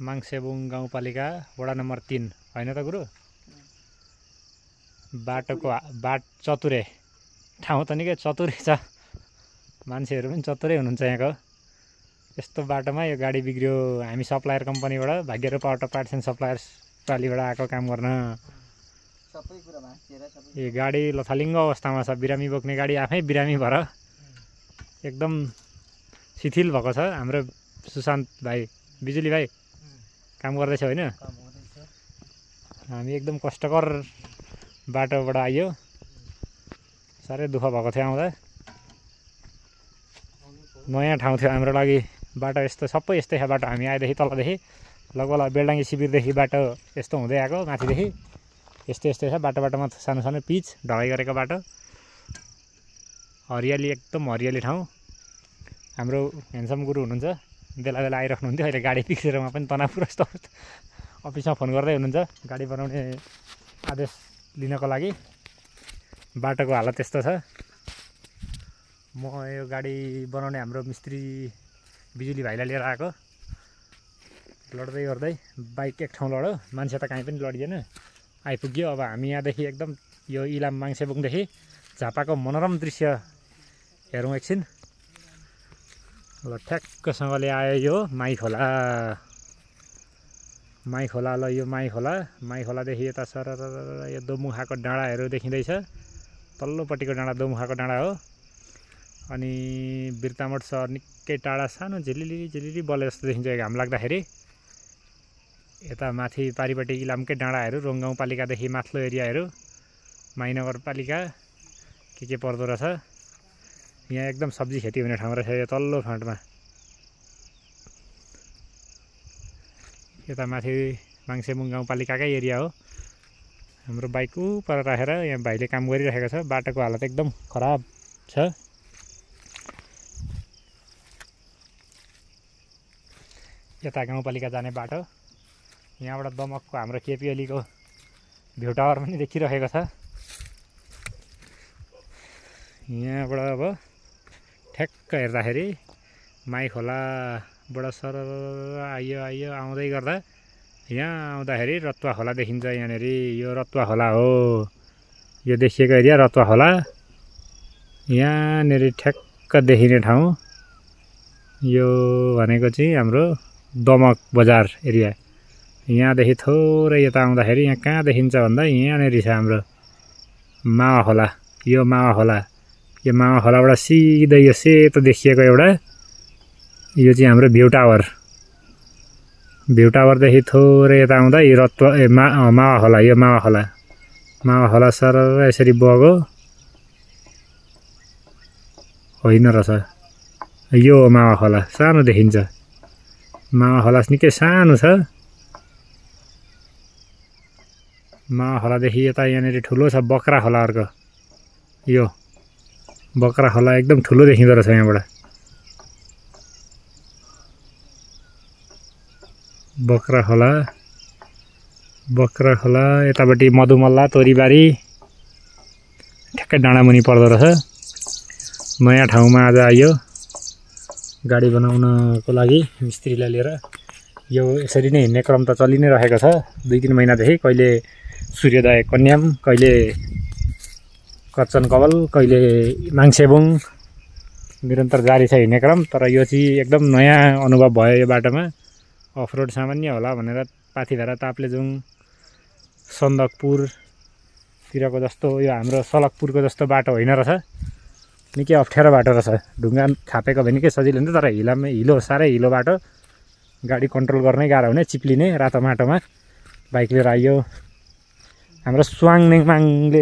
माङसेबुङ गाउँपालिका वडा नम्बर 3 हैन त गुरु? बाटोको चतुरे ठाउँ त निकै चतुरै छ, मान्छेहरू पनि चतुरै हुनुहुन्छ यहाँको। यस्तो बाटोमा यो गाडी बिग्रियो। हामी सप्लायर कम्पनीबाट भाग्यरो पावर पार्ट्स एन्ड सप्लायर्स पालीबाट आएको काम गर्न। सबै कुरा भाँचिएर सबै यो गाडी लथालिङ्ग अवस्थामा छ। बिरामी बोक्ने गाडी आफै बिरामी भएर एकदम शिथिल भएको छ। हाम्रो सुशान्त भाइ, बिजुली भाइ काम गर्दैछ होइन? काम हुँदैछ। हामी एकदम कष्टकर बाटोबाट आइयो। साह्रै दुःख भएको थियो आउँदा। नयाँ ठाउँ थियो हाम्रो लागि। बाटो यस्तो सबै यस्तै छ बाटो। हामी आएदेखि तलदेखि लगभग बेलडाङ्गी शिविरदेखि बाटो यस्तो हुँदै आएको माथिदेखि यस्तै छ। बाटोमा सानो सानो पिच ढलाइ गरेको बाटो। हरियाली, एकदम हरियाली ठाउँ। हाम्रो ह्यान्डसम गुरु हुनुहुन्छ, बेला बेला आइराख्नुहुन्थ्यो। अहिले गाडी बिग्रेरमा पनि तनावग्रस्त अफिसमा फोन गर्दै हुनुहुन्छ गाडी बनाउने आदेश लिनको लागि। बाटोको हालत यस्तो छ। म यो गाडी बनाउने हाम्रो मिस्त्री बिजुली भाइलाई लिएर आएको। लड्दै गर्दै बाइक एक ठाउँ लड्यो, मान्छे त कहीँ पनि लडिएन, आइपुग्यो। अब हामी यहाँदेखि एकदम यो इलाम माङसेबुङदेखि झापाको मनोरम दृश्य हेरौँ एकछिन। ल ठ्याक्कसँगले आयो यो माई खोला। ल यो माई खोलादेखि यता सरर यो दोमुखाको डाँडाहरू देखिँदैछ। तल्लोपट्टिको डाँडा दोमुखाको डाँडा हो। अनि बिर्तामोड सहर निकै टाढा सानो झिलिली बले जस्तो देखिन्छ घाम लाग्दाखेरि। यता माथि पारिपट्टि इलामकै डाँडाहरू, रोङ गाउँपालिकादेखि माथिल्लो एरियाहरू, माई नगरपालिका के पर्दो रहेछ। यहाँ एकदम सब्जी खेती हुने ठाउँ रहेछ यो तल्लो फाँटमा। यता माथि माङसेबुङ गाउँपालिकाकै एरिया हो। हाम्रो बाइक पर राखेर यहाँ भाइले काम गरिरहेको छ। बाटोको हालत एकदम खराब छ। यता गाउँपालिका जाने बाटो। यहाँबाट दमकको हाम्रो केपिएलीको भ्यू टावर पनि देखिरहेको छ। यहाँबाट अब ठ्याक्क हेर्दाखेरि माई खोलाबाट सरर आइयो आउँदै गर्दा यहाँ आउँदाखेरि रतुवा खोला देखिन्छ। यहाँनिर यो रतुवा खोला हो। यो देखिएको एरिया रतुवा खोला। यहाँनिर ठ्याक्क देखिने ठाउँ यो भनेको चाहिँ हाम्रो दमक बजार एरिया। यहाँदेखि थोरै यता आउँदाखेरि यहाँ कहाँ देखिन्छ भन्दा यहाँनिर छ हाम्रो मावा खोला। यो मावा खोलाबाट सिधै यो सेतो देखिएको एउटा यो चाहिँ हाम्रो भ्यू टावरदेखि थोरै यता आउँदा यो रतुवा मावा खोला। यो मावा खोला सरर यसरी बगो होइन रहेछ। यो मावा खोला सानो देखिन्छ। मावा खोला निकै सानो छ। मावा खोलादेखि यता यहाँनिर ठुलो छ बक्रा खोला। अर्को यो बक्रा खोला एकदम ठुलो देखिँदो रहेछ यहाँबाट। बक्रा खोला यतापट्टि मधुमल्ला तोरीबारी ठ्याक्कै डाँडामुनि पर्दो रहेछ। नयाँ ठाउँमा आज आइयो गाडी बनाउनको लागि मिस्त्रीलाई लिएर। यो यसरी नै हिँड्ने क्रम त चलि नै रहेको छ 2-3 महिनादेखि। कहिले सूर्योदय कन्याम, कहिले कच्चन कवल, कहिले माङसेबुङ, निरन्तर जारी छ हिँड्ने क्रम। तर यो चाहिँ एकदम नयाँ अनुभव भयो यो बाटोमा। अफरोड सामान्य होला भनेर पाथिभरा, ताप्लेजुङ, सन्दकपुरतिरको जस्तो यो हाम्रो सलकपुरको जस्तो बाटो होइन रहेछ। निकै अप्ठ्यारो बाटो रहेछ। ढुङ्गा खापेको भए निकै सजिलो हुन्थ्यो। तर हिलो साह्रै हिलो बाटो, गाडी कन्ट्रोल गर्नै गाह्रो हुने, चिप्लिने रातो माटोमा बाइक लिएर आइयो। हाम्रो स्वाङ नेङमाङले